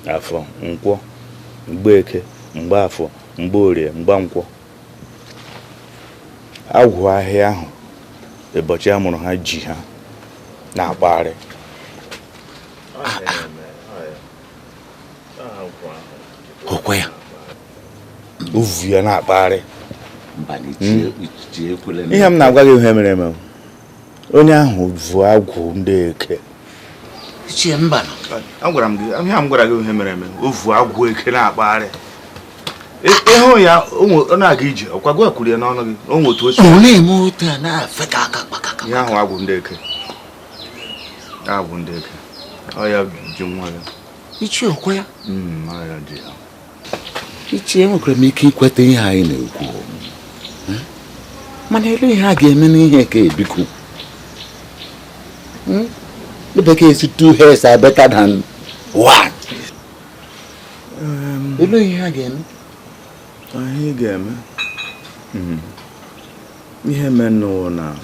Afọ, Nkwọ, Mgbeke, Mgbaafọ, Mgbaorie, Mgbankwọ. Agwụ ahịa ahụ ụbọchị a mụrụ ha ji ha na-akpagharị. Ọkwa ya. Ovu ya na-akpagharị. Ihe m na-agwa gị ihe mere eme. Onye ahụ vụ agwụ ndị Eke. Ichie mba nọ. Agwara m gị, ihe m gwara gị ihe mere eme. O vụ agwụ Eke na-akpagharị. Ịhụ ya, ọ na-aga ije, ọkwa gwa kwuru ya n'ọnụ gị, o nwe otu o si. Ọ na-eme otu a na-afe ka aka kpaka. Ihe ahụ agwụ ndị Eke. Agwụ ndị Eke. Ọ ya ji nwa ya. Ichie ọkwa ya? Ọ ya ji ya. Ichie enwekwara m ike ikweta ihe anyị na-ekwu. Mana ele ihe a ga-eme n'ihe ka ebiko. The bekee si two heads are better than one. Ele ihe a ga-eme? Ihe ga-eme? Ihe menụ na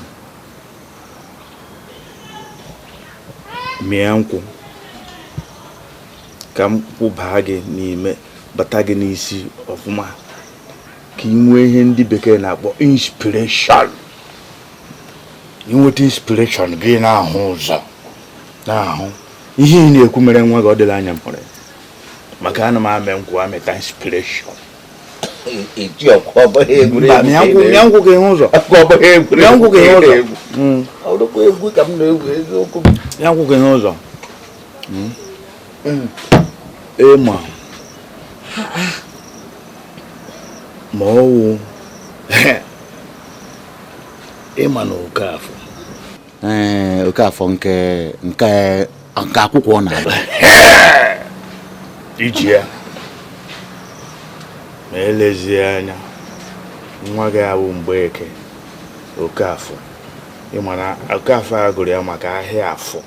mịa nkwụ ka m kwụbaa gị n'ime bata gị n'isi ọfụma ka ị nwee ihe ndị bekee na-akpọ inspiration. Inweta inspiration gị na-ahụ ụzọ na-ahụ ihe ị na-ekwu mere nwa gị ọ dịla anya mkpọrọ maka ana m amị nkwụ amịta inspiration. Mịa nkwụ gị hụ ụzọ. Mịa nkwụ gị hụ ụzọ. Mịa nkwụ gị hụ ụzọ. Ịma ma ọ wụ ịma na Okafọ. Okafọ nke nke nke akwụkwọ na-agba. Iji ya ma elezie anya nwa gị awụ Mgbeke Okafọ. Ịma na Okafọ a gụrụ ya maka ahịa afọ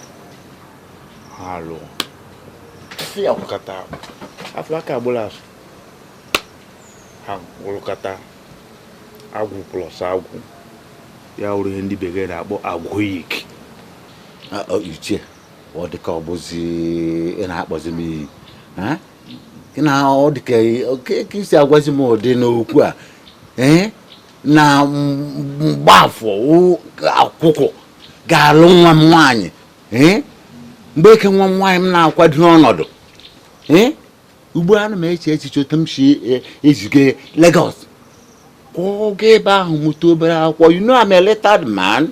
ha lụọ ya kwụkọta afọ aka agbụla asụ ha gwụrụkọta agwụ plus agwụ ya wụrụ ihe ndị bekee na-akpọ agwụik. Ichie ọ dị ka ọ bụzi ị na-akpọzi m iyi na ọ dị ka isi agwazi m ụdị n'okwu a na Mgbaafọ akwụkwọ ga-alụ nwa m nwaanyị. Mgbeke nwa m nwaanyị m na-akwado ọnọdụ ugbu a ana m eche echiche otu m si eziga Lagos kwụọ gaa ebe ahụ mụta obere akwụkwọ. You know I'm a lettered man.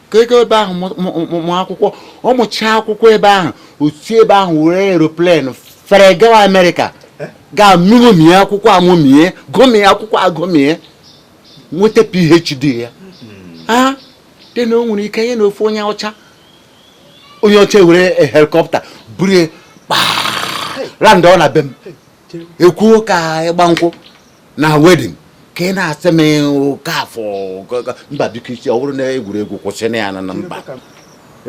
Ka ego ebe ahụ mụọ akwụkwọ, ọ mụchaa akwụkwọ ebe ahụ, otu ebe ahụ were aeroplane fere gawa Amerịka gaa mụmie akwụkwọ amụmie gụmie akwụkwọ agụmie nweta PhD ya. Dị na o nwere ike nye na ofe onye ọcha onye ọcha were helikọpta buru land ọ na be m ekwuo ka ịgba nkwụ na wedding ka ị na-asị m Okafọ mba biko isi ọ bụrụ na egwuregwu kwụsị na ya na mba.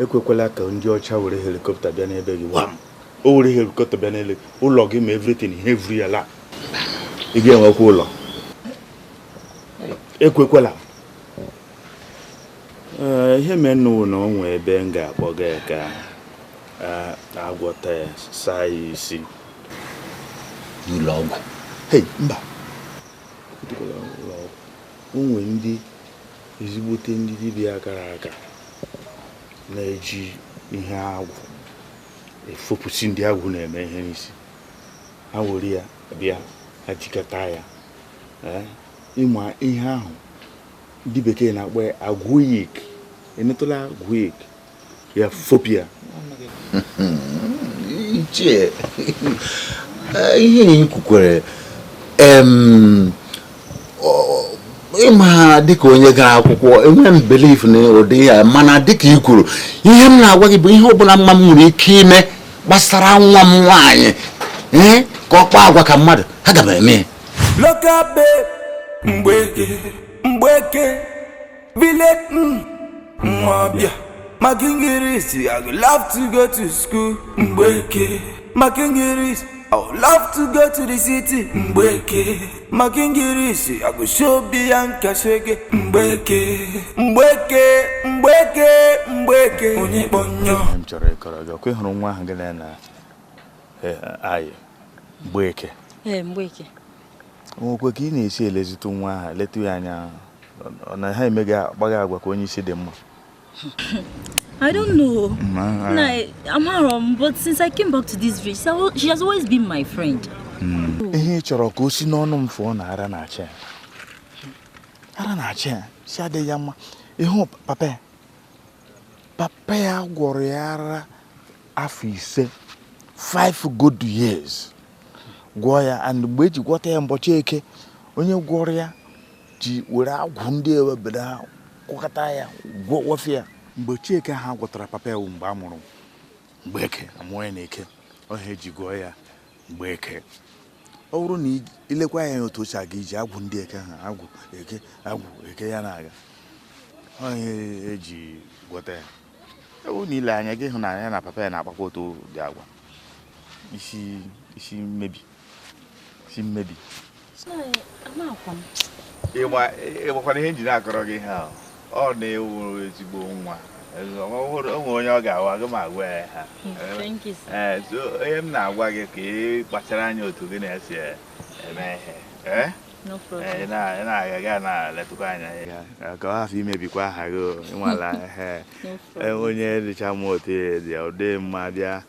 Ekwekwala ka ndị ọcha were helikọpta bịa n'ebe gị. O were helikọpta bịa n'ele ụlọ gị ma everything ihe evuru ya la ị ga-enwekwa ụlọ. Ekwekwala. Ihe menụ na o nwee ebe m ga-akpọ gị ka agwọta ya saa ya isi. N'ụlọ ọgwụ. Hey, mba. O nwere ndị ezigbote ndị dibịa kara aka na-eji ihe agwụ efopụsị ndị agwụ na-eme ihe n'isi. Ha were ya bịa ha jikọta ya. Ịma ihe ahụ ndị bekee na-akpọ ya agwụyik. Enetụla agwụyik ya fopụ ya. Ichie, ihe ị kwukwere ịma dịka onye gara akwụkwọ enwere m belief na ụdị ya, mana dịka ị kwuru ihe m na-agwa gị bụ ihe ọbụla mma m nwere ike ime gbasara nwa m nwaanyị ka ọ kpaa agwa ka mmadụ, aga m eme. Local babe, Mgbeke, Mgbeke, village, Nwabia. Makingirisi, I would love to go to school. Mgbeke, Makingirisi, I would love to go to the city. Mgbeke, Makingirisi, I go show Bianca Shege. Mgbeke, Mgbeke, Mgbeke, Mgbeke. Onye bonyo. M chọrọ ịkọrọ gị, ọkwa ịhụrụ nwa ahụ gị na anyị Mgbeke. Ee, Mgbeke. Nwekwe ka ị na-esi elezitụ nwa ahụ, letu ya anya, ọ na ha eme gị agbaghị agwa ka onye isi dị mma. I don't know. I'm haram, but since I came back to this village, she has always been my friend. Ihe chọrọ ka o si n'ọnụ m fụọ na ara na-achị ya. Ara na-achị ya, si adịghị ya mma. Ịhụ papa ya. Papa ya gwọrọ ya ara afọ 5, 5 good years. Gwọọ ya, and mgbe eji gwọta ya mbọchị eke, onye gwọrọ ya ji were agwụ ndị ewebere ha kwakọta ya, gwọfe ya. Mgbe Chieke ha gwọtara papa ya mgbe a mụrụ Mgbeke, amụọ ya n'eke, ọha eji gụọ ya Mgbeke. Ọ bụrụ na ilekwa ya otu o si aga ije, agwụ ndị eke ha, agwụ eke, agwụ eke ya na-aga, ọha eji gwọta ya. Ọ bụrụ na ile anya gị hụ na ya na papa ya na-akpakwa otu dị agwa, isi mmebi, isi mmebi. Ịgbakwana ihe njide akọrọ gị ha, ọ na-ewu ezigbo nwa. O nwere onye ọ ga-awa gị ma agwa ya ha. Onye m na-agwa gị ka ị kpachara anya otu gị na-esi eme ihe. Ị na-aga na-eletụkwa anya ka ọ hafụ imebikwa aha gị ịnwala. Onye dịcha mma otu dị ọ dị mma bịa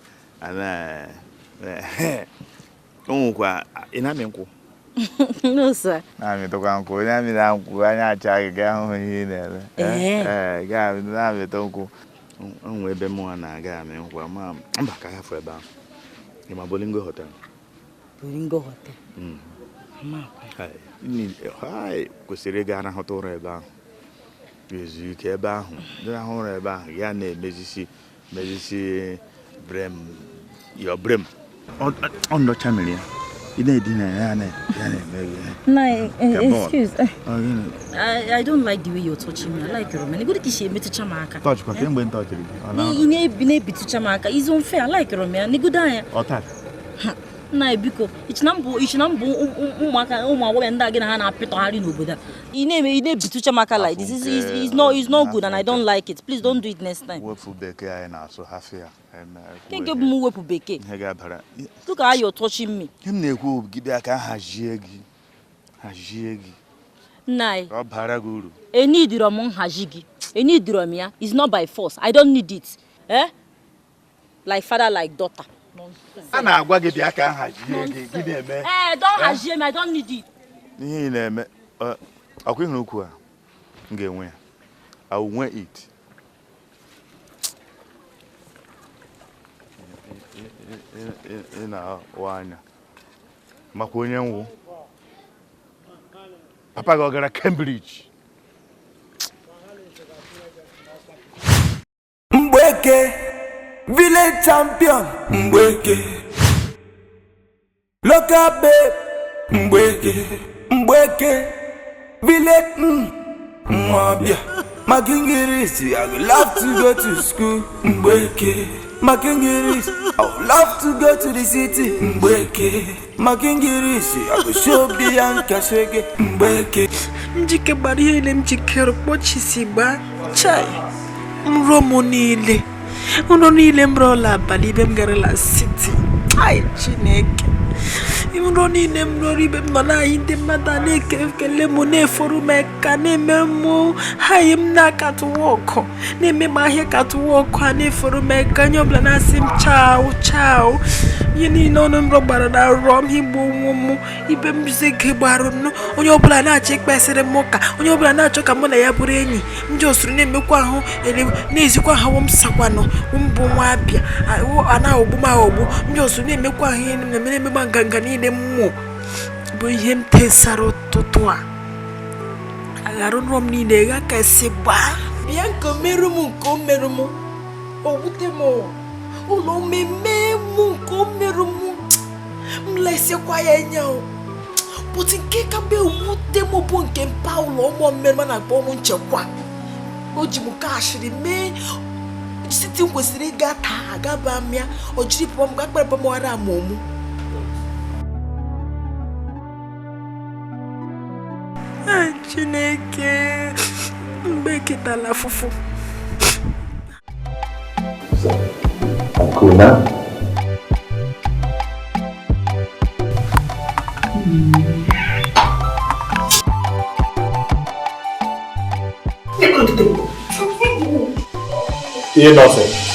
o nwekwa ị na-amị nkwụ. No, sir. Na-amịtụkwa nkwụ, onye amịra nkwụ anya acha gị gaa hụ ihe ị na-eme. Ee, gaa na-amịtụ nkwụ. O nwee ebe mụnwa na-aga amị nkwụ, ma mba ka hafụ ebe ahụ. Ị ma Bolingo Hotel? Bolingo Hotel? Ha kwesịrị ịga arahụta ụra ebe ahụ. Ezu ike ebe ahụ, rahụ ụra ebe ahụ, ya na-emezisi mezisi brem, your brem. Ọ ndọcha mere ya. No, excuse. I don't like the way you're touching me. I like your man. Touch, kwa kemgbe touch. It's unfair. I like your man. Na biko, ichinambu ụmụaka ụmụ agbọghọ ndị a gị na ha na-apịtọgharị n'obodo a. Ị na-ebitucha maka like this. It's not good and I don't like it. Please don't do it next time. Wepụ bekee anyị na-asụ hafịa. Nke bụ m wepụ bekee. Ihe ga-abara. Look how you're touching me. Ihe m na-ekwu gị bịa ka hazie gị. Hazie gị. Nai. Ọ bara gị uru. Enidiro m nhazi gị. Enidiro m ya. It's not by force. I don't need it. Eh? Like father, like daughter. A na-agwa gị bịa ka hazie gị, gị na-eme. Eh, don't hazie me. I don't need it. Ihe ị na-eme, ọkwa ịhụrụ okwu a, m ga-enwe ya. I will want it. Ị na-awa anya. Maka onye nwụ. Papa gị ọ gara Cambridge. Mgbeke, village champion. Mgbeke, local babe. Mgbeke, Mgbeke, village Nwabia. Makingirisi, I would love to go to school. Mgbeke, Makingirisi, I would love to go to the city. Mgbeke, Makingirisi, I go show Bianca Shege. Mgbeke. Mjike gbara ihe niile m jikere kpọchisi gbaa chai nrọ m niile nrọ niile m rọla abalị ibe m garala city. Ai Chineke, Nrọ niile m rọrọ ibe m nọ n'ahịa ndị mmadụ a na-ekele m na-eforo m aka na-eme m hayi m na-akatụwa ọkụ na-eme m ahịa katụwa ọkụ a na-eforo m aka onye ọbụla na-asị m chao chao ihe niile ọnụ nrọ gbara na nrọ m igbu onwe m ibe m ego gbara nụ onye ọbụla na-achọ ikpesịrị m ụka onye ọbụla na-achọ ka mụ na ya bụrụ enyi m ji osoro na-emekwa ahụ na-ezikwa ahụ m sakwanụ mbụ nwa abịa a na-aghọgbu m aghọgbu m ji osoro na-emekwa ahụ ihe m na-eme na-emegba nganga niile mmụọ bụ ihe m tesara ụtụtụ a aghara nrọ m niile gha ka esi gbaa bịa nke merụ m nke o merụ m o wute m ụlọ mmemme m nke o merụ m m lesikwa ya anya o but nke ka bụ ewute m bụ nke mpa ụlọ ụmụ mmerụma na-akpọ ụmụ nchekwa o ji m kashiri mee siti m kwesịrị ịga taa agaba m ya o jiri pụọ m gakpere pamara m omu Chineke mgbe ketala afụfụ. So, I'm cool now. Innocent.